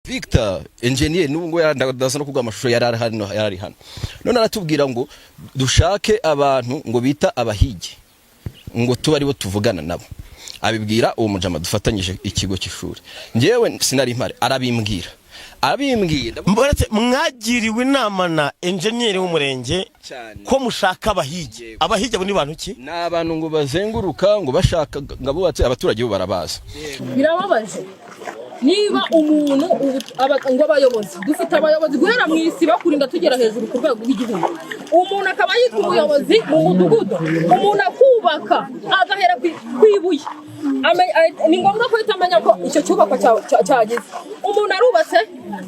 Victor engineer, n'ubu ngo yaradaza no kuguha amashusho, yari ari hano, yari ari hano. None aratubwira ngo dushake abantu ngo bita abahigi, ngo tuba aribo tuvugana nabo. Abibwira uwo mujama dufatanyije ikigo cy'ishuri. Njyewe sinari mpari, arabimbwira, arabimbwira. Mboretse mwagiriwe inama na enjeniyeri w'umurenge Cyane. ko mushaka abahigi. Yego. Abahigi abo ni bantu ki? Ni abantu ngo bazenguruka, ngo bashaka ngo abubatse, abaturage bo barabazi. Birababaje niba umuntu ngo abayobozi, dufite abayobozi guhera mu isi bakurinda tugera hejuru ku rwego rw'igihugu, umuntu akaba yitwa umuyobozi mu mudugudu, umuntu akubaka agahera ku ibuye. Ni ngombwa ko ahita amenya ko icyo cyubakwa cyagize. Umuntu arubatse,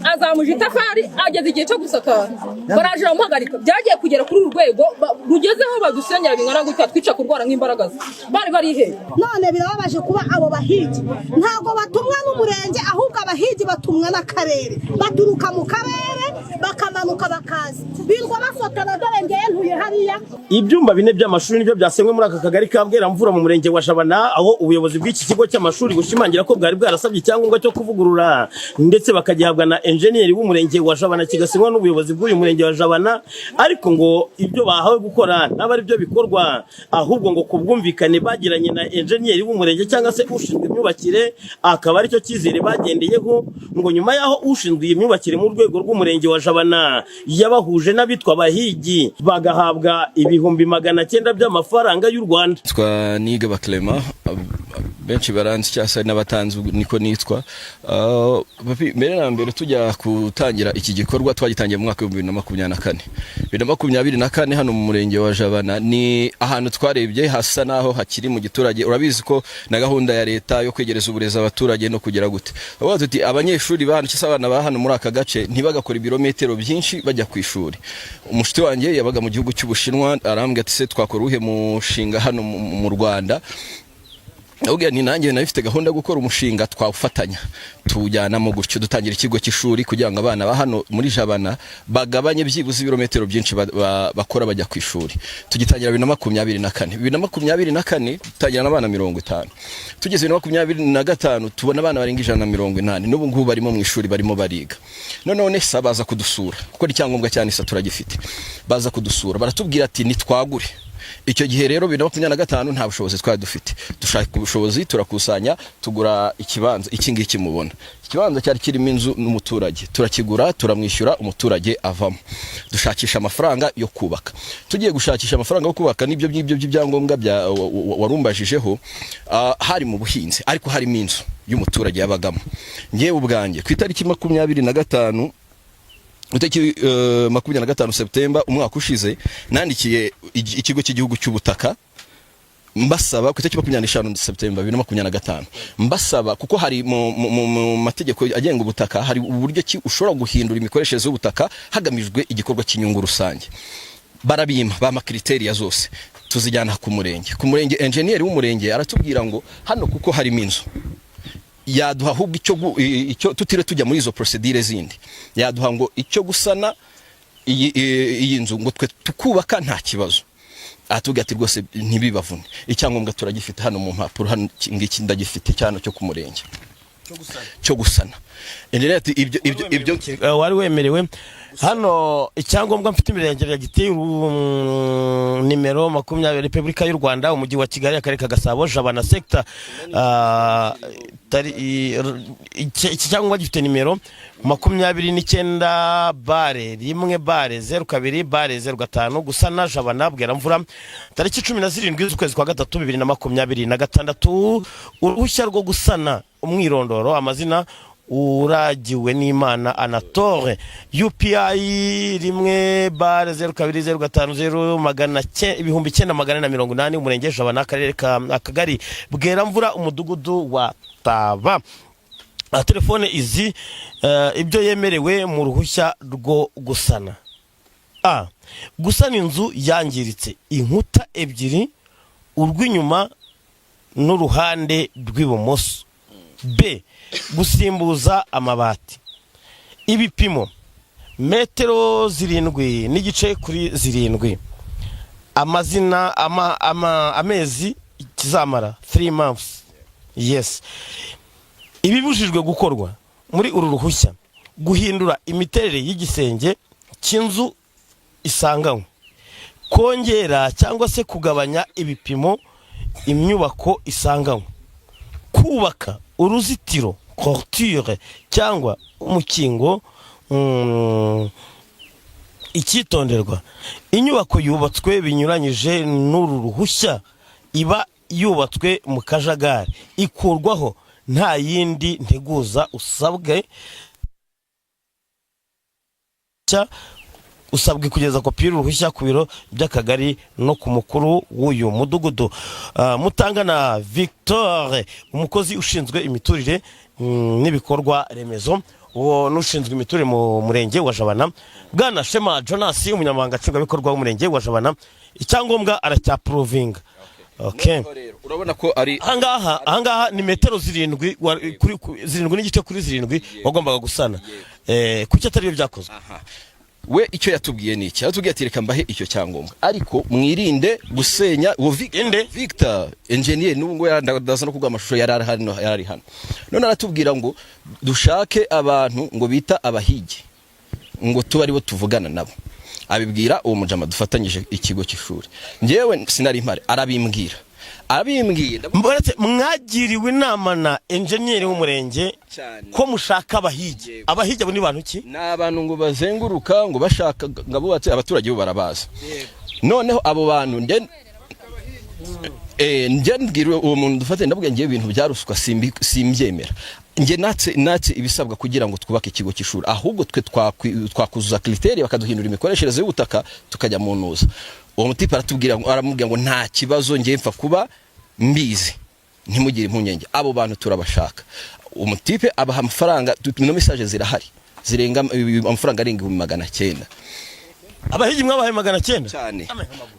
azamuje itafari, ageze igihe cyo gusakara, baraje baramuhagarika. Byagiye kugera kuri uru rwego rugezeho badusenyera bingana gutya, twica kurwara nk'imbaraga bari barihe. None birababaje kuba abo bahigi ntabwo batumwa n'umurenge, ahubwo abahigi batumwa n'akarere, baturuka mu karere bakamanuka bakaza birirwa bafotora. Dore ngewe ntuye hariya. Ibyumba bine by'amashuri nibyo byasenywe muri aka kagari ka Bweramvura mu murenge wa Jabana, aho ubuyobozi bw'iki kigo cy'amashuri bushimangira ko bwari bwarasabye icyangombwa cyo kuvugurura, ndetse bakagihabwa na enjeniyeri w'umurenge wa Jabana, kigasinywa n'ubuyobozi bw'uyu murenge wa Jabana. Ariko ngo ibyo bahawe gukora ntabwo ari byo bikorwa, ahubwo ngo ku bwumvikane bagiranye na enjeniyeri w'umurenge cyangwa se ushinzwe imyubakire, akaba aricyo cyizere bagendeyeho. Ngo nyuma y'aho ushinzwe iyi myubakire mu rwego rw'umurenge wa Jabana yabahuje n'abitwa abahigi, bagahabwa 900,000 by'amafaranga y'u Rwanda. Twa Nigaba Clement, benshi baranzi cyangwa se n'abatanzi niko nitwa. Papi, mbere na mbere tujya gutangira iki gikorwa, twagitangiye mu mwaka wa 2024. 2024 hano mu murenge wa Jabana ni ahantu twarebye hasa naho hakiri mu giturage. Urabizi ko na gahunda ya leta yo kwegereza uburezi abaturage no kugira gute, bavuga tuti abanyeshuri ba hano cyangwa se abana ba hano muri aka gace ntibagakora ibirometero byinshi bajya ku ishuri. Umushuti wanjye yabaga mu gihugu cy'Ubushinwa, arambwira ati: "Se twakora uwuhe mushinga hano mu Rwanda?" Ahubwo ni nanjye nari mfite gahunda yo gukora umushinga, twawufatanya, tuwujyanamo gutyo, dutangira ikigo cy'ishuri kugira ngo abana ba hano muri Jabana bagabanye byibuze ibirometero byinshi bakora bajya ku ishuri. Tugitangira 2024. 2024 dutangira n'abana 50. Tugeze 2025 tubona abana barenga 180, n'ubu ngubu barimo mu ishuri, barimo bariga. Noneho NESA baza kudusura, kuko icyangombwa cya NESA turagifite. Baza kudusura, baratubwira ati nitwagure. Icyo gihe rero 2025 nta bushobozi twari dufite. Dushaka ubushobozi, turakusanya, tugura ikibanza iki ngiki mubona. Ikibanza cyari kirimo inzu n'umuturage, turakigura, turamwishyura, umuturage avamo. Dushakisha amafaranga yo kubaka. Tugiye gushakisha amafaranga yo kubaka n'ibyo ngibyo by'ibyangombwa bya warumbajijeho, hari mu buhinzi, ariko harimo inzu y'umuturage yabagamo. Ngewe ubwanjye ku itariki 25, itariki 25 Septemba umwaka ushize, nandikiye ikigo cy'igihugu cy'ubutaka mbasaba, ku itariki 25 Septemba 2025, mbasaba, kuko hari mu mategeko agenga ubutaka hari uburyo ki ushobora guhindura imikoreshereze y'ubutaka hagamijwe igikorwa cy'inyungu rusange. Barabimpa, bampa criteria zose, tuzijyana ku murenge. Ku murenge enjeniyeri w'umurenge aratubwira ngo hano kuko harimo inzu, yaduha ahubwo icyo icyo tutire tujya muri izo procedure zindi, yaduha ngo icyo gusana iyi nzu, ngo twe tukubaka nta kibazo. Atubwira ati rwose ntibibavune, icyangombwa turagifite hano mu mpapuro, hano iki ngiki ndagifite cyano cyo ku murenge cyo gusana. Engineer ati ibyo Wari wemerewe. Hano icyangombwa mfite imbere yanjye giteye nimero 20, Repubulika y'u Rwanda, umujyi wa Kigali, akarere ka Gasabo, Jabana sector. Iki cyangombwa gifite nimero 29 bare 1 bare 02 bare 05, gusana Jabana Bweramvura, tariki 17 z'ukwezi kwa gatatu 2026. Uruhushya rwo gusana, umwirondoro, amazina Uragiwe n'Imana Anatole, UPI 1 bare 02 05 0 9480, umurenge Jabana, akarere ka akagari Bweramvura, umudugudu wa Taba. Telefone izi. Ibyo yemerewe mu ruhushya rwo gusana: a gusana inzu yangiritse inkuta ebyiri, urw'inyuma n'uruhande rw'ibumoso; b gusimbuza amabati; ibipimo metero 7.5 kuri 7; amazina amezi kizamara 3 months. Yes. Ibibujijwe gukorwa muri uru ruhushya. Guhindura imiterere y'igisenge cy'inzu isanganywe, kongera cyangwa se kugabanya ibipimo imyubako isanganywe, kubaka uruzitiro, clôture, cyangwa umukingo. Icyitonderwa: inyubako yubatswe binyuranyije n'uru ruhushya iba yubatswe mu kajagari, ikurwaho nta yindi nteguza. Usabwe kugeza kopi y'uruhushya ku biro by'akagari no ku mukuru w'uyu mudugudu. Mutangana Victor, umukozi ushinzwe imiturire n'ibikorwa remezo, uwo n'ushinzwe imiturire mu murenge wa Jabana, bwana Shema Jonas, umunyamabanga nshingwabikorwa w'umurenge wa Jabana, icyangombwa aracyapuruvinga. Okay. Noneho rero, urabona ko ari Ahangaha ni metero 7 7.5 kuri 7 wagombaga gusana. Kuki atari byo byakozwe? Aha. We icyo yatubwiye ni iki? Yatubwiye ati: "Reka mbahe icyo cyangombwa, ariko mwirinde gusenya." Uwo Victor, Inde? Victor engineer, n'ubu ngo ndaza no kuguha amashusho, yari ari hano, yari ari hano. None aratubwira ngo dushake abantu ngo bita abahigi, ngo tuba aribo tuvugana nabo. Abibwira uwo mujama dufatanyije ikigo cy'ishuri. Njyewe sinari mpari, arabimbwira, abimbwiye ndavuga. Mboretse, mwagiriwe inama na enjeniyeri w'umurenge Cyane. ko mushaka abahigi? Yego. Abahigi abo ni bantu ki? Ni abantu ngo bazenguruka, ngo bashaka ngo abubatse, abaturage bo barabazi. Noneho abo bantu njye mbwira uwo muntu dufate, ndabwira: "Ngiye ibintu bya ruswa simbyemera. Njye natse ibisabwa kugira ngo twubake ikigo cy'ishuri, ahubwo twe twakuzuza critère bakaduhindura imikoreshereze y'ubutaka, tukajya mu ntuza." Uwo mutipe aratubwira ngo, aramubwira ngo: "Nta kibazo, njye mfa kuba mbizi, ntimugire impungenge, abo bantu turabashaka." Umutipe abaha amafaranga, no message zirahari, zirenga amafaranga arenga 900,000. Abahigi mwabahaye 900? Cyane,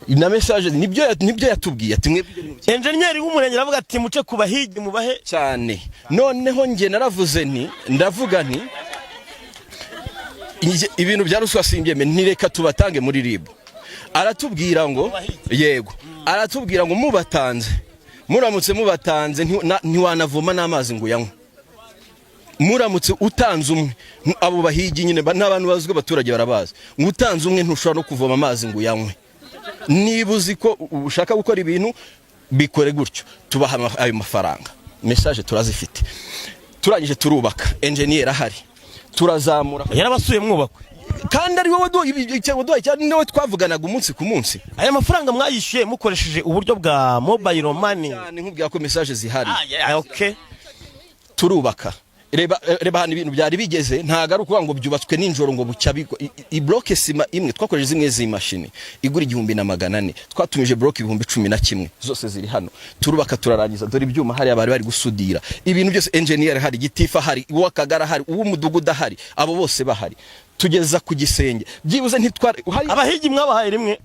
na message nibyo yatubwiye, ati: "Mwebwe ibyo bintu Enjeniyeri w'umurenge aravuga ati: "Muce ku bahigi mubahe." Cyane. Noneho njye naravuze nti, ndavuga nti: "Ibintu bya ruswa simbyeme, ntireka tubatange muri RIB." Aratubwira ngo yego, aratubwira ngo mubatanze, muramutse mubatanze, ntiwanavoma n'amazi ngo uyanywe. Muramutse utanze umwe, abo bahigi nyine n'abantu bazwi, abaturage barabazi, ngo utanze umwe ntushobora no kuvoma amazi ngo uyanywe. Niba uzi ko ushaka gukora ibintu, bikore gutyo. Tubaha ayo mafaranga, message turazifite. Turangije turubaka, enjeniyeri ahari, turazamura. Yarabasuye mwubakwe? Kandi ari wowe waduhaye cyane, niwe twavuganaga umunsi ku munsi. Aya mafaranga mwayishyuye mukoresheje uburyo bwa mobile money? Cyane, nkubwira ko message zihari. Ah, yeah, okay. Turubaka, reba ahantu ibintu byari bigeze. Ntabwo ari ukuvuga ngo byubatswe nijoro ngo bucya bigwa. Ibloke sima imwe twakoresheje, zimwe z'imashini igura 1400, twatumije bloke 11,000, zose ziri hano. Turubaka, turarangiza, dore ibyuma hariya bari bari gusudira, ibintu byose. Engineer hari, gitifu hari, uw'akagara hari, uw'umudugudu ahari, abo bose bahari, tugeza ku gisenge. Byibuze ntitwara hari Abahigi mwabahaye rimwe?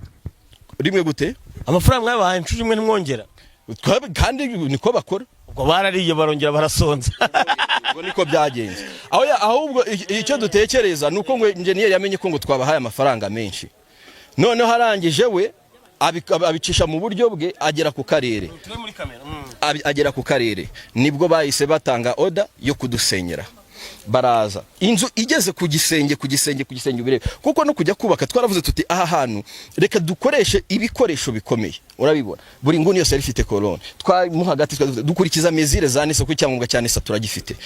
Rimwe gute? Amafaranga mwabahaye inshuro imwe, ntimwongera? Kandi niko bakora. Ubwo barariye, barongera barasonza. Ubwo niko byagenze. Ahubwo icyo dutekereza ni uko ngo enjeniyeri yamenye ko ngo twabahaye amafaranga menshi, noneho arangije we abicisha mu buryo bwe, agera ku karere. Tube muri kamera. Agera ku karere, nibwo bahise batanga order yo kudusenyera. Baraza, inzu igeze ku gisenge, ku gisenge, ku gisenge, ubirebe. Kuko no kujya kubaka twaravuze tuti: "Aha hantu reka dukoreshe ibikoresho bikomeye." Urabibona, buri nguni yose yari ifite colonne. Twari hagati, twari dukurikiza mesures za NESA, kuko icyangombwa cya NESA turagifite.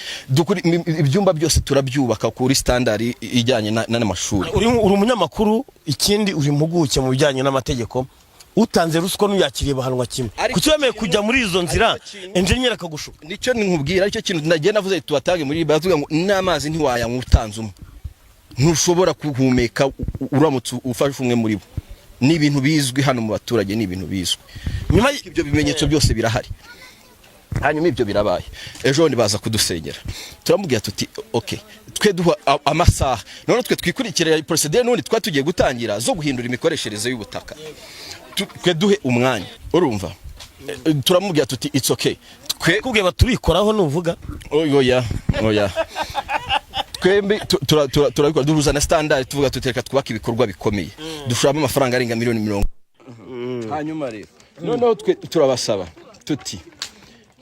Ibyumba byose turabyubaka kuri standard ijyanye n'amashuri. Uri umunyamakuru, ikindi uri impuguke mu bijyanye n'amategeko. Utanze ruswa n'uyakiriye bahanwa kimwe. Ariko Kuki wemeye kujya muri izo nzira, ariko kintu- enjeniyeri akagushuka? Nicyo nkubwira, aricyo kintu nagiye navuze, tubatange muri, baravuga ngo n'amazi ntiwayanywa utanze umwe, ntushobora guhumeka uramutse ufashe umwe muri bo. Ni ibintu bizwi hano mu baturage, ni ibintu bizwi. Nyuma Ibyo bimenyetso byose birahari. Hanyuma ibyo birabaye, ejo bundi baza kudusenyera. Turamubwira tuti: "Ok, twe duha amasaha, none twe twikurikira procédure n'ubundi twari tugiye gutangira zo guhindura imikoreshereze y'ubutaka. Twe duhe umwanya." Urumva, turamubwira tuti: "It's okay, twe Kubwiye baturikoraho nuvuga. Oya, oya, twembi turabikora, duhuza na standard." Tuvuga tuti: "Reka twubake ibikorwa bikomeye, dushoramo amafaranga arenga miliyoni 40." Hanyuma rero noneho twe turabasaba tuti: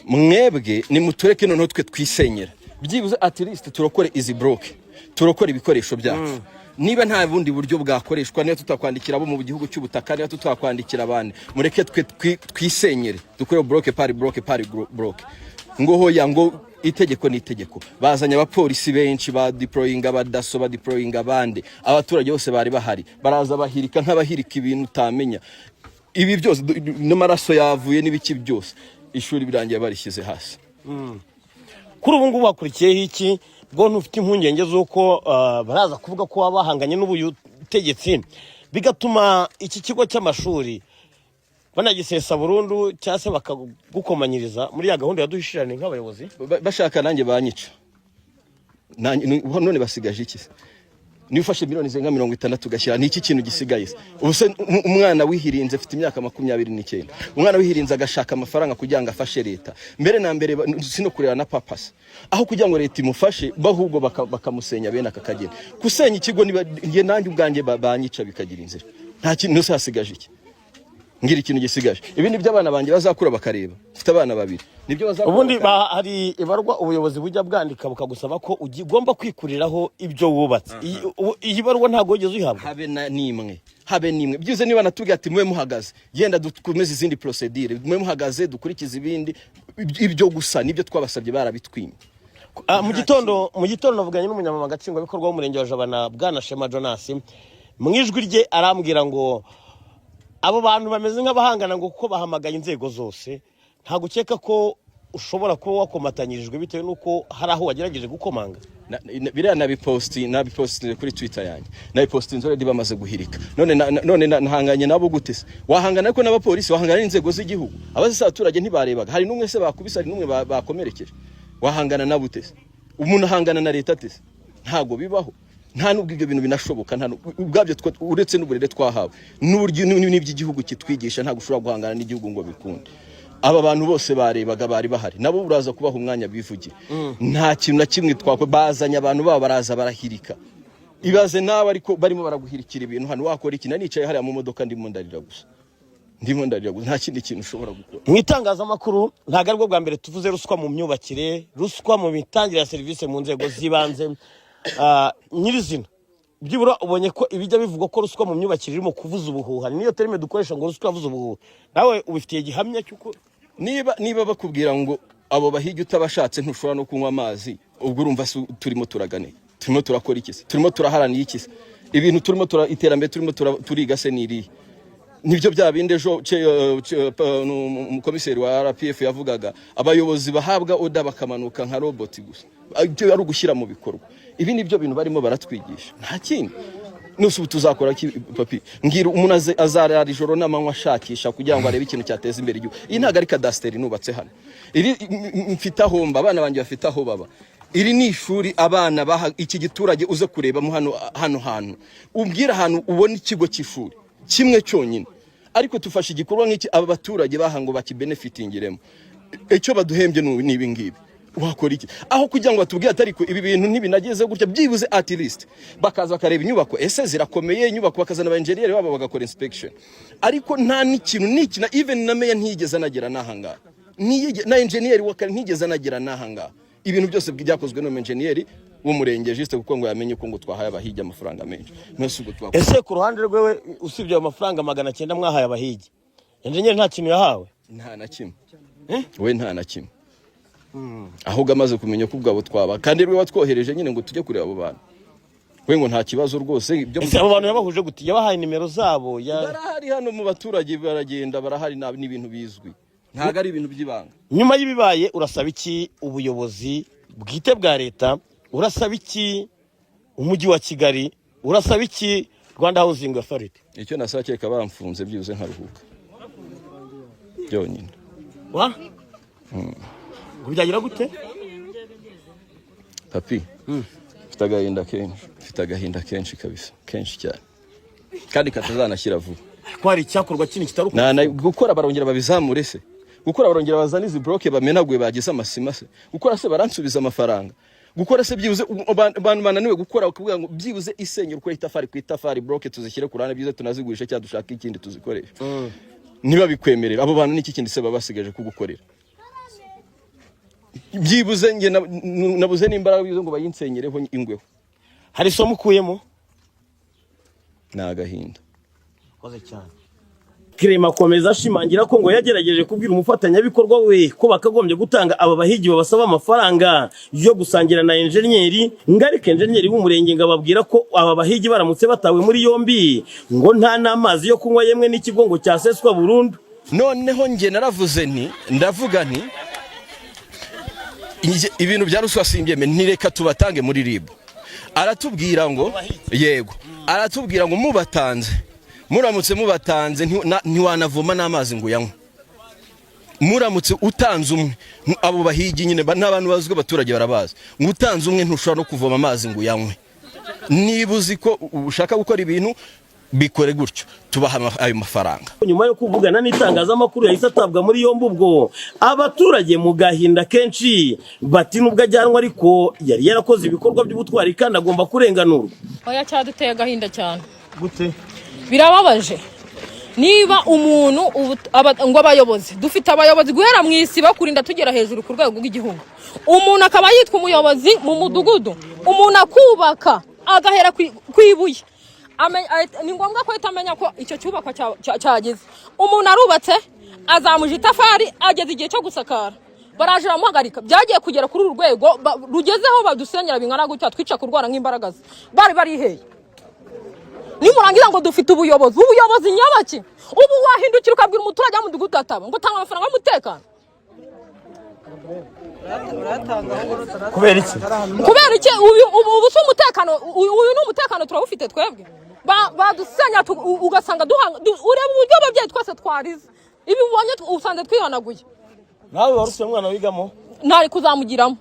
"Mwebwe nimutureke noneho twe twisenyera, byibuze at least turokore izi bloke." Turokora ibikoresho byacu. Niba nta bundi buryo bwakoreshwa, niba tutakwandikira abo mu gihugu cy'ubutaka, niba tutakwandikira abandi, mureke twe twisenyere, dukore bloc par bloc par bloc. Ngo hoya, ngo itegeko ni itegeko. Bazanye abapolisi benshi, ba deployinga abadaso, ba deployinga abandi. Abaturage bose bari bahari baraza bahirika nk'abahirika ibintu utamenya. Ibi byose n'amaraso yavuye n'ibiki byose, ishuri birangiye barishyize hasi. Kuri ubu ngubu hakurikiyeho iki? Bwo ntufite impungenge z'uko baraza kuvuga ko waba bahanganye n'ubutegetsi, bigatuma iki kigo cy'amashuri banagisesa burundu, cyangwa se bakagukomanyiriza muri ya gahunda ya duhishirane nk'abayobozi? Bashaka nanjye banyica. None basigaje iki se? Niba ufashe miliyoni zirenga 60 ugashyira, ni iki kintu gisigaye se? Ubu se umwana wihirinze, afite imyaka 29, umwana wihirinze agashaka amafaranga kugira ngo afashe leta mbere na mbere, sino kureba na papasi, aho kugira ngo leta imufashe, ahubwo bakamusenya bene aka kageni. Gusenya ikigo, niba njye nanjye ubwanjye banyica bikagira inzira. Nta kintu se hasigaje iki? Ngira ikintu gisigaje. Ibi ni byo abana banjye bazakura bakareba. Mfite abana babiri, nibyo bazakura Ubundi bakareba. Hari ibarwa ubuyobozi bujya bwandika bukagusaba ko ugomba kwikuriraho ibyo wubatse. Iyi barwa ntabwo wigeze uyihabwa? Habe na nimwe, habe nimwe. Byibuze niba natubwiye ati mube muhagaze, genda dukomeze izindi procedure, mube muhagaze dukurikize ibindi. Ibyo gusa nibyo twabasabye, barabitwimye. Mu gitondo navuganye n'umunyamabanga nshingwabikorwa w'umurenge wa Jabana, bwana Shema Jonas. Mu ijwi rye arambwira ngo abo bantu bameze nk'abahangana, ngo kuko bahamagaye inzego zose. Ntabwo ukeka ko ushobora kuba wakomatanyirijwe bitewe n'uko hari aho wagerageje gukomanga? Biriya nabipostinze kuri Twitter yanjye, nabipostinze already bamaze guhirika. None nahanganye nabo gute se? Wahangana ariko n'abapolisi, wahangana n'inzego z'igihugu? Abazi abaturage ntibarebaga, hari n'umwe se bakubise, hari n'umwe bakomerekeje? Wahangana nabo ute se? Umuntu ahangana na leta ate se? Ntabwo bibaho, nta nubwo ibyo bintu binashoboka. Nta ubwabyo uretse n'uburere twahawe n'uburyo n'iby'igihugu kitwigisha, ntabwo ushobora guhangana n'igihugu ngo bikunde. Aba bantu bose barebaga bari bahari, nabo uraza kubaha umwanya bivugira. Nta kintu na kimwe twakora. Bazanye abantu babo, baraza barahirika. Ibaze nawe ariko barimo baraguhirikira ibintu hano, wakora iki? Nanicaye hariya mu modoka, ndimo ndarira gusa, ndimo ndarira gusa, nta kindi kintu ushobora gukora. Mu itangazamakuru ntabwo aribwo bwa mbere tuvuze ruswa mu myubakire, ruswa mu mitangire ya serivisi mu nzego z'ibanze. Nyirizina byibura ubonye ko ibijya bivugwa ko ruswa mu myubakire irimo kuvuza ubuhuha, niyo terme dukoresha ngo ruswa yavuze ubuhuha, nawe ubifitiye gihamya cy'uko? Niba bakubwira ngo abo bahigi utabashatse ntushobora no kunywa amazi, ubwo urumva se turimo turagane, turimo turakora iki se? Turimo turaharanira iki se? Ibintu turimo iterambere turimo turiga se ni irihe? Nibyo bya bindi ejo umukomiseri wa RPF yavugaga, abayobozi bahabwa order bakamanuka nka roboti gusa, ibyo ari ugushyira mu bikorwa. Ibi nibyo bintu barimo baratwigisha, nta kindi. Nuse ubu tuzakora ki, papi? Mbwira, umuntu azarara ijoro n'amanywa ashakisha kugira ngo arebe ikintu cyateza imbere igihugu. Iyi ntabwo ari kadasiteri nubatse hano. Iri mfite aho mba, abana banjye bafite aho baba. Iri ni ishuri abana baha iki giturage. Uze kurebamo hano hantu, umbwire ahantu ubona ikigo cy'ishuri kimwe cyonyine. Ariko tufashe igikorwa nk'iki, aba baturage baha ngo bakibenefitingiremo, icyo baduhembye ni ibi ngibi. Wakora iki? Aho kugira ngo batubwire ati ariko ibi bintu ntibinageze gutya, byibuze at least bakaza bakareba inyubako, ese zirakomeye inyubako, bakazana aba engineer babo bagakora inspection. Ariko nta n'ikintu n'iki, na even na meya ntiyigeze anagera n'aha ngaha. Na engineer wa kare ntiyigeze anagera n'aha ngaha. Ibintu byose byakozwe n'umu engineer w'umurenge, juste kuko ngo yamenye ko ngo twahaye abahigi amafaranga menshi. Mwese ubwo twakora Ese ku ruhande rwewe, usibye ayo mafaranga 900 mwahaye abahigi, enjenyeri nta kintu yahawe? Nta na kimwe we, nta na kimwe. Ahubwo amaze kumenya ko ubwabo twaba, kandi rwe watwohereje nyine ngo tujye kureba abo bantu, we ngo nta kibazo rwose ibyo. Ese abo bantu yabahuje gute? Yabahaye nimero zabo ya Barahari hano mu baturage, baragenda, barahari, n'ibintu bizwi, ntabwo ari ibintu by'ibanga. Nyuma y'ibibaye, urasaba iki ubuyobozi bwite bwa leta? Urasaba iki umujyi wa Kigali? Urasaba iki Rwanda Housing Authority? Icyo nasaba, kereka bamfunze byibuze nkaruhuka byonyine. Wa ngo byagira gute? Papi, mfite agahinda kenshi, mfite agahinda kenshi kabisa, kenshi cyane, kandi katazanashyira vuba. Ko hari icyakorwa kindi kitari uko? Na gukora barongera babizamure se? Gukora barongera bazane izi bloc bamenaguye bagize amasima se? Gukora se baransubiza amafaranga? Gukora se byibuze abantu bananiwe gukora, bakavuga ngo byibuze isenyero ukore itafari ku itafari, bloc tuzishyire ku ruhande, byibuze tunazigurishe cyangwa dushake ikindi tuzikoresha. Niba bikwemerera abo bantu, n'iki kindi se baba basigaje kugukorera? Byibuze njye nabuze n'imbaraga byibuze ngo bayinsenyereho ingweho. Hari isomo ukuyemo? Ni agahinda. Clement akomeza ashimangira ko ngo yagerageje kubwira umufatanyabikorwa we ko bakagombye gutanga aba bahigi babasaba amafaranga yo gusangira na enjeniyeri, ngo ariko enjeniyeri w'umurenge ngo ababwira ko aba bahigi baramutse batawe muri yombi ngo nta n'amazi yo kunywa, yemwe n'ikigo ngo cyaseswa burundu. Noneho njye naravuze nti, ndavuga nti ibintu bya ruswa simbyeme, ntireka tubatange muri RIB. Aratubwira ngo yego, aratubwira ngo mubatanze, muramutse mubatanze ntiwanavoma n'amazi ngo uyanywe. Muramutse utanze umwe, abo bahigi nyine n'abantu bazwi, abaturage barabazi, ngo utanze umwe ntushobora no kuvoma amazi ngo uyanywe. Niba uzi ko ushaka gukora ibintu, bikore gutyo, tubaha ayo mafaranga. Nyuma yo kuvugana n'itangazamakuru yahise atabwa muri yombi. Ubwo abaturage mu gahinda kenshi bati nubwo ajyanwa ariko yari yarakoze ibikorwa by'ubutwari kandi agomba kurenganurwa. Oya, cyaduteye agahinda cyane. Gute? Birababaje niba umuntu ngo abayobozi, dufite abayobozi guhera mu isi bakurinda tugera hejuru ku rwego rw'igihugu, umuntu akaba yitwa umuyobozi mu mudugudu, umuntu akubaka agahera ku ibuye. Ni ngombwa ko ahita amenya ko icyo cyubakwa cyageze. Umuntu arubatse, azamuje itafari, ageze igihe cyo gusakara, baraje baramuhagarika. Byagiye kugera kuri uru rwego rugezeho badusenyera bingana gutya, twica kurwara nk'imbaraga bari bariheye. Nimurangiza ngo dufite ubuyobozi, ubuyobozi nyabaki? Ubu wahindukira ukabwira umuturage w'umudugudu ataba ngo tanga amafaranga y'umutekano? Kubera iki? Kubera iki? Ubu si umutekano, uyu ni umutekano turawufite twebwe. Badusenya ugasanga ureba uburyo ababyeyi twese twarize. Ibi ubonye usanze twihanaguye. Nawe wari ufite umwana wigamo? Ntari kuzamugiramo.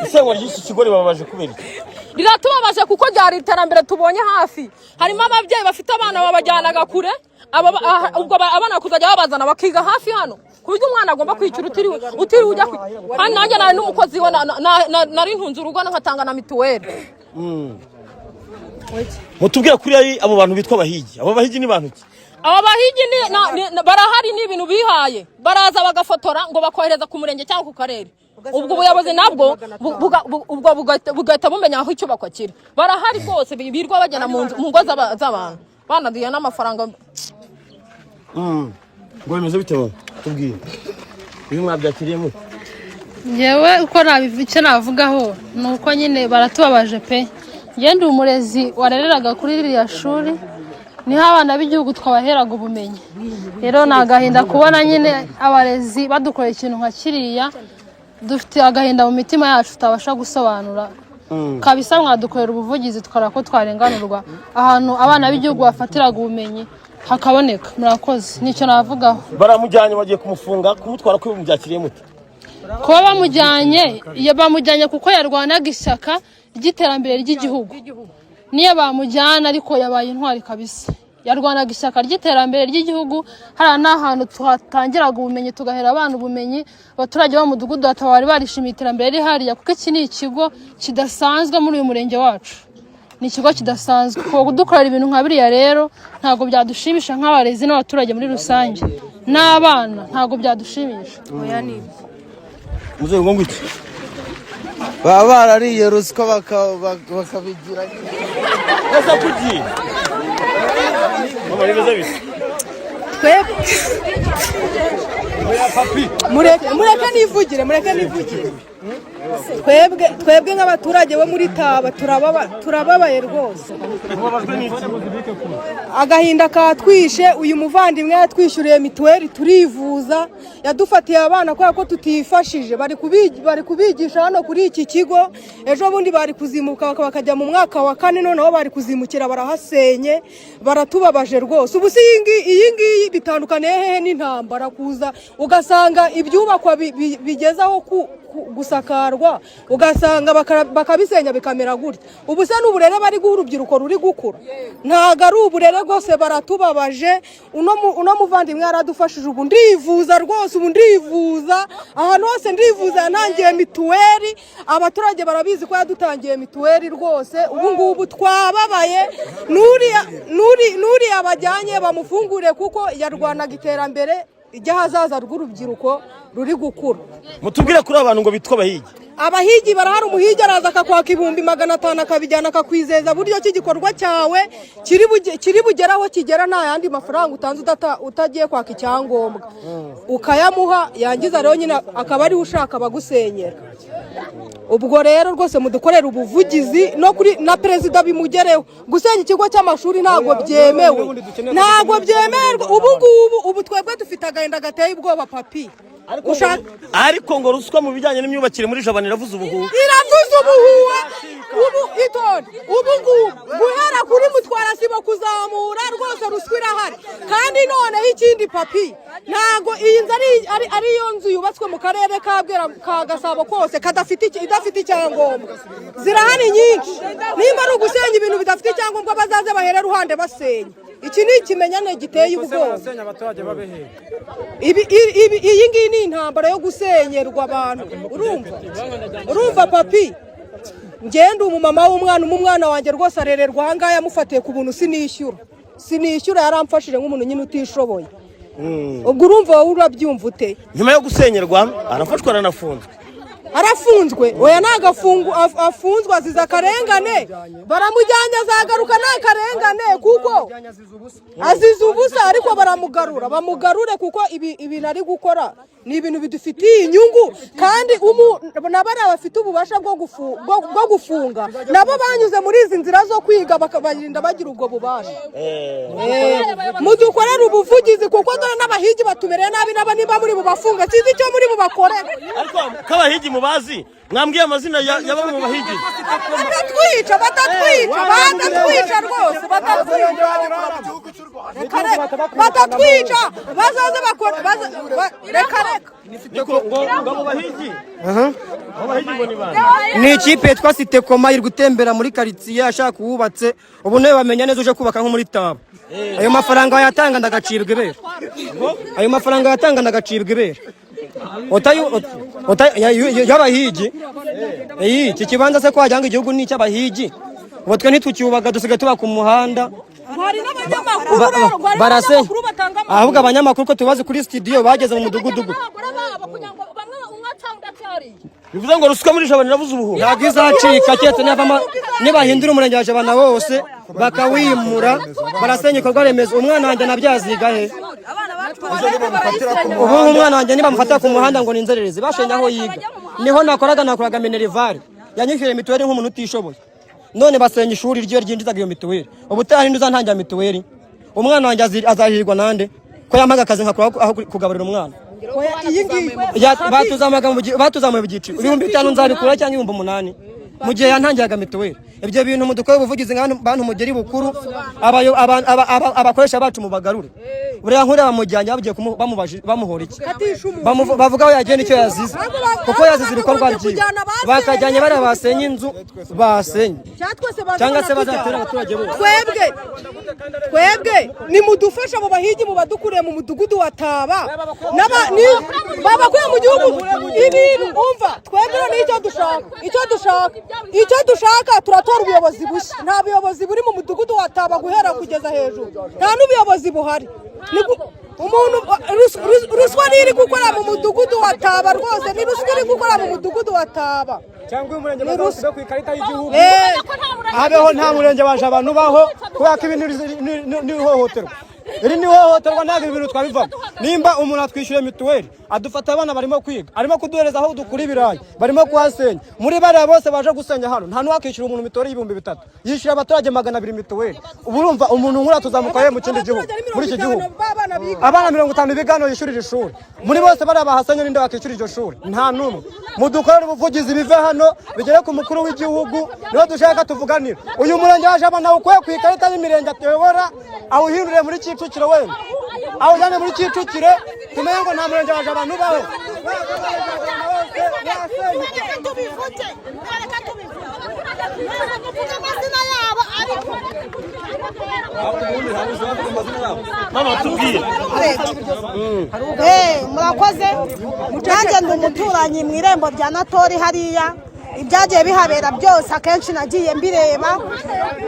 Isenywa ry'iki kigo ribabaje kubera iki? Riratubabaje kuko ryari iterambere tubonye hafi. Harimo ababyeyi bafite abana babajyanaga kure, ubwo abana kuzajya babazana bakiga hafi hano, ku buryo umwana agomba kwishyura utiriwe ujya kandi nanjye nari n'umukozi we, nari ntunze urugo nkatanga na mituweli. Mutubwira kuri abo bantu bitwa abahigi. Abo bahigi ni bantu ki? Aba bahigi barahari, ni ibintu bihaye. Baraza bagafotora ngo bakohereza ku murenge cyangwa ku karere, ubwo ubuyobozi nabwo ubwo bugahita bumenya aho icyubakwa kiri. Barahari rwose, birirwa bagenda mu ngo z'abantu banadiye n'amafaranga. Ngo bimeze bite? Wowe tubwire, ibi mwabyakiriye mute? Ngewe uko icyo navugaho ni uko nyine baratubabaje pe. Njye ndi umurezi warereraga kuri ririya shuri, niho abana b'igihugu twabaheraga ubumenyi. Rero ni agahinda kubona nyine abarezi badukorera ikintu nka kiriya. Dufite agahinda mu mitima yacu tutabasha gusobanura kabisa. Mwadukorera ubuvugizi tukareba ko twarenganurwa, ahantu abana b'igihugu bafatiraga ubumenyi hakaboneka. Murakoze, nicyo navugaho. Baramujyanye, bagiye kumufunga, kumutwara, ko mubyakiriye mute? Kuba bamujyanye, iyo bamujyanye kuko yarwanaga ishyaka ry'iterambere ry'igihugu, niyo bamujyana ariko yabaye intwari kabisa. Yarwanaga ishyaka ry'iterambere ry'igihugu. Hariya ni ahantu tuhatangiraga ubumenyi, tugahera abana ubumenyi. Abaturage bo mu mudugudu bakaba bari barishimiye iterambere riri hariya, kuko iki ni ikigo kidasanzwe muri uyu murenge wacu, ni ikigo kidasanzwe. Kuba kudukorera ibintu nka biriya rero ntabwo byadushimisha nk'abarezi n'abaturage muri rusange n'abana, ntabwo byadushimisha. Muzehe, ngo ngwiki? Baba barariye ruswa bakabigira. Ese kuki mama bimeze bite? Twebwe, mureke, mureke nivugire, mureke nivugire. Twebwe nk'abaturage bo muri Taba turababaye rwose. Mubabajwe n'iki? Agahinda katwishe. Uyu muvandimwe yatwishyuriye mituweli turivuza, yadufatiye abana kubera ko tutifashije. Bari kubigisha hano kuri iki kigo. Ejo bundi bari kuzimuka bakajya mu mwaka wa kane, noneho bari kuzimukira barahasenye. Baratubabaje rwose. Ubu si iyi ngiyi bitandukaniye hehe n'intambara? Kuza ugasanga ibyubakwa bigeze aho gusakarwa, ugasanga bakabisenya bikamera gutya. Ubu se n'uburere bari guha urubyiruko ruri gukura? Ntabwo ari uburere rwose, baratubabaje. Uno muvandimwe yaradufashije. Ubu ndivuza rwose, ubu ndivuza ahantu hose ndivuza. Yantangiye mituweli, abaturage barabizi ko yadutangiye mituweli rwose. Ubu ngubu twababaye. N'uriya bajyanye bamufungure kuko yarwanaga iterambere. ry'ahazaza rw'urubyiruko ruri gukura. Mutubwire kuri abantu ngo bitwa abahigi. Abahigi barahari. Umuhigi araza akakwaka 500,000, akabijyana, akakwizeza buryo ki igikorwa cyawe kiri bugere aho kigera nta yandi mafaranga utanze, utagiye kwaka icyangombwa, ukayamuha. Yangiza rero nyine akaba ariwe ushaka abagusenyera. Ubwo rero rwose mudukorera ubuvugizi no kuri na perezida bimugereho. Gusenya ikigo cy'amashuri ntabwo byemewe, ntabwo byemerwa. Ubu ngubu, ubu twebwe dufite agahinda gateye ubwoba, papi. Ariko ngo ruswa mu bijyanye n'imyubakire muri Jabana iravuza ubuhuha. Iravuza ubuhuha. Ubu itonde, ubu ngubu guhera kuri mutwara sibo kuzamura, rwose ruswa irahari. Kandi noneho ikindi, papi, ntabwo iyi nzu ari yo nzu yubatswe mu karere ka Bwera ka Gasabo kose kadafite idafite icyangombwa. Zirahari nyinshi. Nimba ari ugusenya ibintu bidafite icyangombwa, bazaze bahere ruhande basenya. Iki ni ikimenyane giteye ubwoba. Ibi, iyi ngiyi ni intambara yo gusenyerwa abantu. Urumva papi, ngende umumama w'umwana, umwana wanjye rwose arererwa aha ngaha, yamufatiye ku buntu, sinishyura, yaramfashije nk'umuntu nyine utishoboye. Ubwo urumva, wowe urabyumva ute? Nyuma yo gusenyerwa arafashwa, aranafunzwe. Arafunzwe? Oya, ntabwo afunzwe, azize akarengane. Baramujyanye, azagaruka. Ni akarengane kuko azize ubusa, ariko baramugarura, bamugarure, kuko ibi ibintu ari gukora ni ibintu bidufitiye inyungu. Kandi na bariya bafite ububasha bwo gufunga nabo banyuze muri izi nzira zo kwiga, bakabarinda bagira ubwo bubasha. Mudukorere ubuvugizi, kuko dore n'abahigi batumereye nabi. Nabo niba muri bubafunga, sinzi icyo muri bubakorere. Ariko k'abahigi mubazi, mwambwiye amazina ya bamwe mu bahigi. Batatwica, batatwica, batatwica rwose, batatwica. Reka reka, batatwica. Bazaze bakora reka reka. Niko ngo abo bahigi ngo ni bande? Ni ikipe yitwa Sitekoma, iri gutembera muri karitsiye ashaka uwubatse. Ubu nawe bamenya neza uje kubaka nko muri Taba, ayo mafaranga wayatanga ndagacibwa ibere. Ayo mafaranga wayatanga ndagacibwa ibere. Y'abahigi. Iyi iki kibanza se ko wagira ngo igihugu ni icy'abahigi? Ubu twe ntitucyubaka, dusigaye tuba ku muhanda. Hari n'abanyamakuru rero ngo hari Barase n'abanyamakuru batanga amakuru. Ahubwo abanyamakuru ko tubazi kuri studio bageze mu mudugudu gute? N'abagore babo kugira ngo bamwe umwe aca undi acariye. Bivuze ngo ruswa muri Jabana iravuza ubuhuha. Ntabwo izacika keretse nibahindura umurenge wa Jabana wose bakawimura. Barasenya ibikorwa remezo. Umwana wanjye nabyaziga he? Ubu umwana wanjye nibamufata ku muhanda ngo ni inzererezi, bashenye aho yiga, niho nakoraga minerval, yanyishyuriye mituweli nk'umuntu utishoboye. None basenya ishuri ryo ryinjizaga iyo mituweli. Ubutaha ninde uzantangira mituweli? Umwana wanjye azahirwa nande ko yampaga akazi nkakora aho kugaburira umwana? Oya, iyi ngiyi Batuzamuye mu byiciro, 5000 nzabikura cyangwa 8000 mu gihe yantangiraga mituweli. Ibyo bintu mudukore ubuvugizi nka bantu mugeri bukuru, abakoresha bacu mubagarure. Buriya nkuriya bamujyanye bagiye bamuhora iki? Katisha umuntu. Bavuga aho yagiye n'icyo yazize, kuko yazize ibikorwa bakagombye byiwe. Kujyana abasenye. Bakajyanye bariya basenye inzu basenye Cyangwa twese baza cyangwa se baratujyana. bazatera abaturage bose. Twebwe nimudufashe abo bahigi mubadukuriye mu mudugudu wa Taba. Babakuye mu gihugu. Ibintu umva, twebwe rero icyo dushaka, icyo dushaka, turatora ubuyobozi bushya. Nta buyobozi buri mu mudugudu wa Taba guhera kugeza hejuru, nta n'ubuyobozi buhari. Umuntu ruswa niyo iri gukora mu mudugudu wa Taba rwose, ni ruswa iri gukora mu mudugudu wa Taba. Cyangwa uyu murenge Ni ruswa. bazawusibe ku ikarita y'igihugu. Habeho nta murenge waje abantu baho, kubera ko ibi ni ihohoterwa, iri ni ihohoterwa. Ntabwo ibi bintu twabivamo. Nimba umuntu atwishyuye mituweli, adufata abana barimo kwiga, arimo kuduhereza aho dukura ibirayi, barimo kuhasenya. Muri bariya bose baje gusenya hano, nta n'uwakishyura umuntu mituweli y'3000, yishyura abaturage 200 mituweli. Ubu urumva umuntu nk'uriya tuzamuka mu kindi gihugu? Muri iki gihugu abana 50 biga hano yishyurira ishuri, muri bose bariya bahasenya ninde wakishyura iryo shuri? Nta n'umwe. Mudukorere ubuvugizi, bive hano bigere ku mukuru w'igihugu, niho dushaka tuvuganira. Uyu murenge wa Jabana ukuye ku ikarita y'imirenge atuyobora, awuhindure muri Kicukiro, wenda awujyane muri Kicukiro, tumenye ngo nta murenge wa Jabana ubaho. Reka tubivuge, reka tubivuge, ntabwo tuvuge amazina yabo ariko. Mama, tubwire. Murakoze. Nanjye ndi umuturanyi mu irembo rya Natori hariya. Ibyagiye bihabera byose akenshi nagiye mbireba.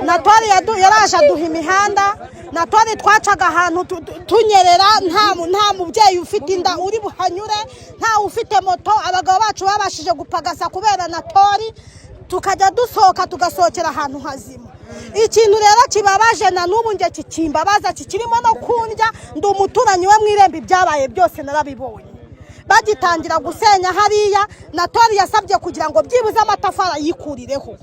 Natori yaraje aduha imihanda. Natori twacaga ahantu tunyerera, nta mubyeyi ufite inda uri buhanyure, nta ufite moto. Abagabo bacu babashije gupagasa kubera Natori, tukajya dusohoka, tugasohokera ahantu hazima. Ikintu rero kibabaje na n'ubu njye kikimbabaza, kikirimo no kundya, ndi umuturanyi we mu irembo, ibyabaye byose narabibonye. Bagitangira gusenya hariya, Natori yasabye kugira ngo byibuze amatafari ayikurireho,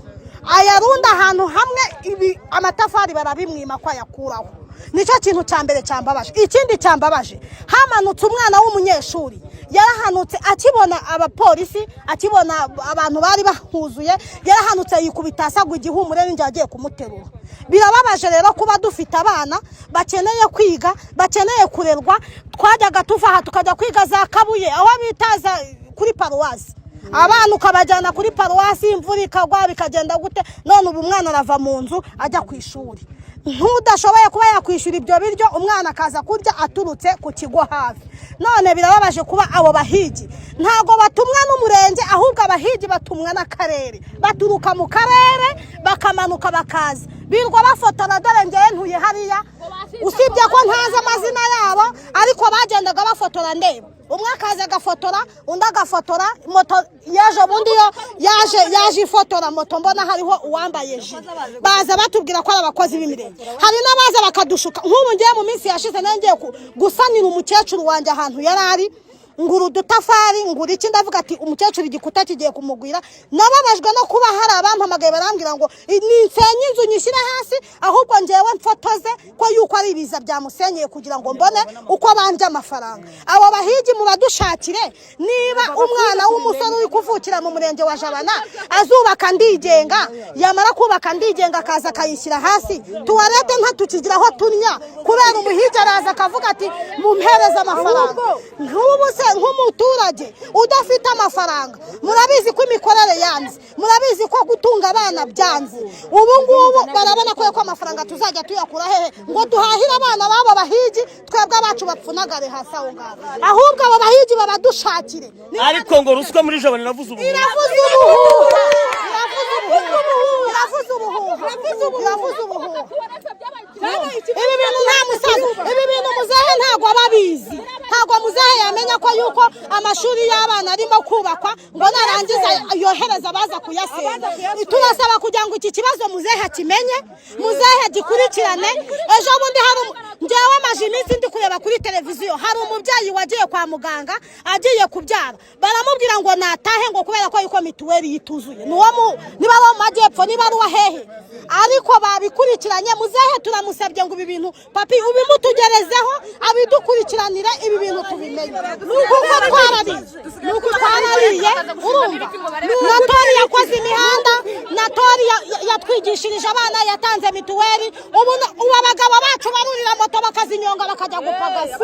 ayarunda ahantu hamwe. Ibi amatafari barabimwima ko ayakuraho. Nicyo kintu cya mbere cyambabaje. Ikindi cyambabaje, hamanutse umwana w'umunyeshuri, yarahanutse akibona abapolisi, akibona abantu bari bahuzuye, yarahanutse yikubita hasi agwa igihumure, n'ingihe agiye kumuterura. Birababaje rero kuba dufite abana bakeneye kwiga, bakeneye kurerwa. Twajyaga tuva aha tukajya kwiga za Kabuye, aho bitaza kuri paruwasi, abana ukabajyana kuri paruwasi, imvura ikagwa bikagenda gute. None ubu umwana arava mu nzu ajya ku ishuri, nk'udashoboye kuba yakwishyura ibyo biryo, umwana akaza kurya aturutse ku kigo hafi. None birababaje kuba abo bahigi ntabwo batumwa n'umurenge, ahubwo abahigi batumwa n'akarere, baturuka mu karere bakamanuka bakaza, birirwa bafotora. Dore ngewe ntuye hariya, usibye ko ntazi amazina yabo, ariko bagendaga bafotora ndeba, umwe akaza agafotora, undi agafotora. Moto y'ejo bundi yo yaje ifotora moto, mbona hariho uwambaye jire. Baza batubwira ko ari abakozi b'imirenge. Hari n'abaza bakadushuka. Nk'ubu ngiye mu minsi yashize nari ngiye gusanira umukecuru wanjye ahantu yari ari, ngura udutafari, ngura iki, ndavuga ati umukecuru igikuta kigiye kumugwira. Nababajwe no kuba hari abampamagaye barambwira ngo ninsenye inzu nyishyire hasi, ahubwo ngewe mfotoze ko yuko ari ibiza byamusenyeye, kugira ngo mbone uko bandya amafaranga. Abo bahigi mubadushakire. Niba umwana w'umusore uri kuvukira mu murenge wa Jabana azubaka Ndigenga, yamara kubaka Ndigenga akaza akayishyira hasi, toilette ntatukigira aho tunya kubera umuhigi araza akavuga ati mumpereze amafaranga. Nk'ubu se nk'umuturage udafite amafaranga, murabizi ko imikorere yanze, murabizi ko gutunga abana byanze. Ubu ngubu barabona ko amafaranga tuzajya tuyakura hehe ngo duhahire abana b'abo bahigi, twebwe abacu bapfunagare hasi aho ngaho? Ahubwo abo bahigi babadushakire. Ariko ngo ruswa muri Jabana iravuza ubuhuha. Iravuza ubuhuha, iravuza ubuhuha, iravuza ubuhuha, iravuza ubuhuha. Ibi bintu nta musaza, ibi bintu muzehe ntabwo aba abizi. Ntabwo muzehe yamenya ko yuko amashuri y'abana arimo kubakwa ngo narangiza yohereza abaza kuyasenya. Turasaba kugira ngo iki kibazo muzehe akimenye, muzehe agikurikirane. Ejo bundi hari njyewe maje iminsi ndi kureba kuri televiziyo, hari umubyeyi wagiye kwa muganga agiye kubyara, baramubwira ngo natahe, ngo kubera ko yuko mituweli yituzuye. Ni uwo mu niba ari uwo mu majyepfo, niba ari uwa hehe, ariko babikurikiranye. Muzehe turamusabye ngo ibi bintu papi ubimutugerezeho, abidukurikiranire, ibi bintu tubimenye, kuko twarariye, nuko twarariye. Urumva, Natori yakoze imihanda, Natori yatwigishirije abana, yatanze mituweli. Ubu abagabo bacu barurira moto bakazinyonga bakajya gupagasa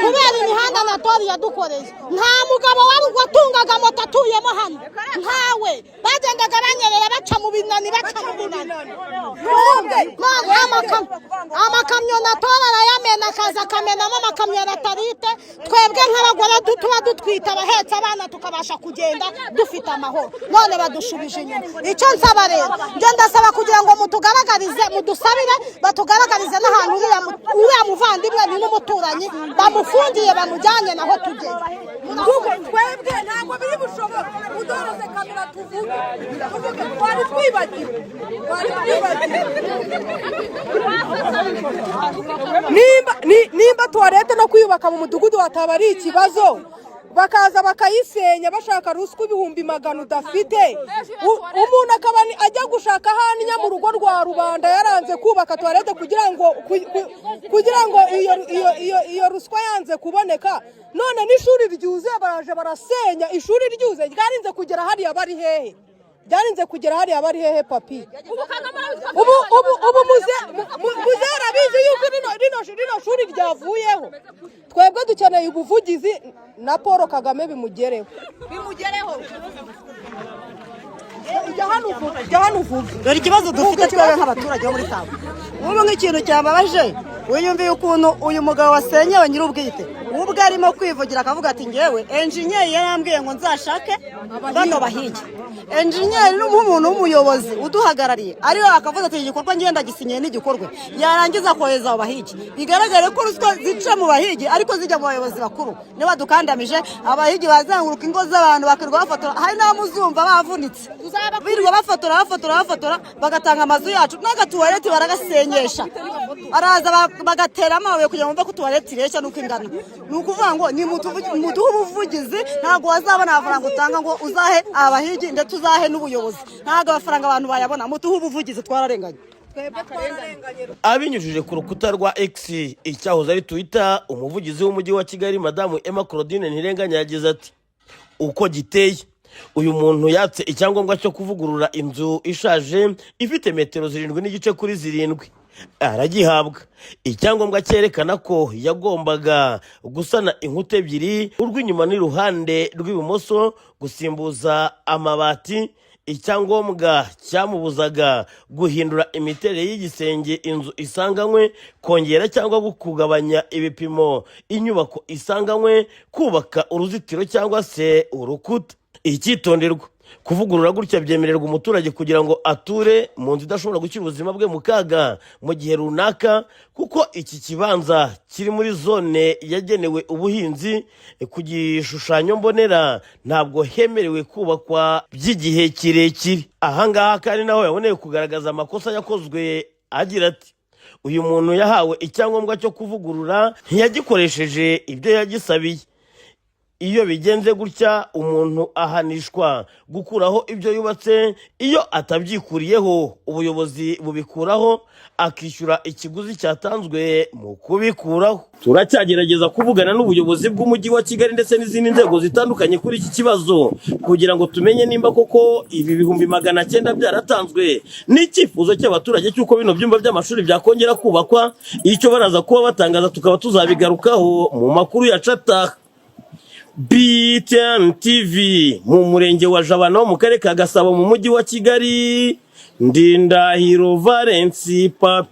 kubera imihanda Natori yadukoreye. Nta mugabo wari watungaga moto atuyemo hano, ntawe. Bagendaga banyerera baca mu binani, baca mu binani. None amakamyo Natora arayamena, akaza akamenamo amakamyo ya latarite. Twebwe nk'abagore tuba dutwite, abahetse abana, tukabasha kugenda dufite amahoro, none badushubije inyuma. Icyo nsaba rero, njye ndasaba kugira ngo mutugaragarize, mudusabire batugaragarize n'ahantu uriya muvandimwe, ni n'umuturanyi, bamufungiye, bamujyanye naho tugeze. Kuko twebwe ntabwo biri bushoboke. Udorose kamera, tuvuge, tuvuge. Twari twibagiwe, twari twibagiwe. Nimba toilette no kwiyubaka mu mudugudu hataba ari ikibazo, bakaza bakayisenya bashaka ruswa 100,000 udafite, umuntu akaba ajya gushaka aho mu rugo rwa rubanda yaranze kubaka toilette kugira ngo iyo ruswa yanze kuboneka. None n'ishuri ryuzuye baraje barasenya. Ishuri ryuzuye ryarinze kugera hariya bari hehe? Byarinze kugera hariya bari hehe, papi? Ubu muze arabizi yuko rino shuri ryavuyeho. Twebwe dukeneye ubuvugizi na Paul Kagame bimugereho, bimugereho. Jya hano uvuge, jya hano uvuge. Dore ikibazo dufite twebwe nk'abaturage bo muri Save. Ubu nk'ikintu cyababaje, wiyumviye ukuntu uyu mugabo wasenyewe nyir'ubwite ubwo arimo kwivugira akavuga ati ngewe engineer yarambwiye ngo nzashake bano bahigi. Engineer n'umuntu w'umuyobozi uduhagarariye ariwe akavuze ati: "Igikorwa ngenda gisinyiye n'igikorwa." Yarangiza kohereza abo bahigi. Bigaragare ko ruswa zica mu bahigi ariko zijya mu bayobozi bakuru, niba dukandamije abahigi bazenguruka ingo z'abantu, bakirirwa bafotora. Hari n'abamuzumva bavunitse, birirwa bafotora, bafotora, bafotora, bagatanga amazu yacu n'agatuwareti baragasenyesha. Baraza bagatera amabuye kugira ngo bumve ko tuwareti ireshya n'uko ingana. Ni ukuvuga ngo ni muduhe ubuvugizi. Ntabwo wazabona amafaranga utanga ngo uzahe abahigi, ndetse uzahe n'ubuyobozi. Ntabwo amafaranga abantu bayabona. Muduhe ubuvugizi, twararenganye. Abinyujije ku rukuta rwa X, icyahoze ari Twitter, umuvugizi w'umujyi wa Kigali, Madamu Emma Claudine Ntirenganya, yagize ati: "Uko giteye, uyu muntu yatse icyangombwa cyo kuvugurura inzu ishaje ifite metero 7.5 kuri 7, aragihabwa. Icyangombwa cyerekana ko yagombaga gusana inkuta ebyiri, urw'inyuma n'iruhande rw'ibumoso, gusimbuza amabati. Icyangombwa cyamubuzaga guhindura imiterere y'igisenge inzu isanganywe, kongera cyangwa kugabanya ibipimo inyubako isanganywe, kubaka uruzitiro cyangwa se urukuta. Icyitonderwa: kuvugurura gutya byemererwa umuturage kugira ngo ature mu nzu idashobora gushyira ubuzima bwe mu kaga mu gihe runaka, kuko iki kibanza kiri muri zone yagenewe ubuhinzi ku gishushanyo mbonera, ntabwo hemerewe kubakwa by'igihe kirekire." Ahangaha kandi naho yaboneye kugaragaza amakosa yakozwe, agira ati: "Uyu muntu yahawe icyangombwa cyo kuvugurura, ntiyagikoresheje ibyo yagisabiye. Iyo bigenze gutya, umuntu ahanishwa gukuraho ibyo yubatse. Iyo atabyikuriyeho, ubuyobozi bubikuraho, akishyura ikiguzi cyatanzwe mu kubikuraho." Turacyagerageza kuvugana n'ubuyobozi bw'umujyi wa Kigali ndetse n'izindi nzego zitandukanye kuri iki kibazo, kugira ngo tumenye nimba koko ibi 900,000 byaratanzwe n'icyifuzo cy'abaturage cy'uko bino byumba by'amashuri byakongera kubakwa. Icyo baraza kuba batangaza tukaba tuzabigarukaho mu makuru ya cataha. BTN TV mu murenge wa Jabana wo mu karere ka Gasabo mu mujyi wa Kigali, Ndindahiro Valence Papi.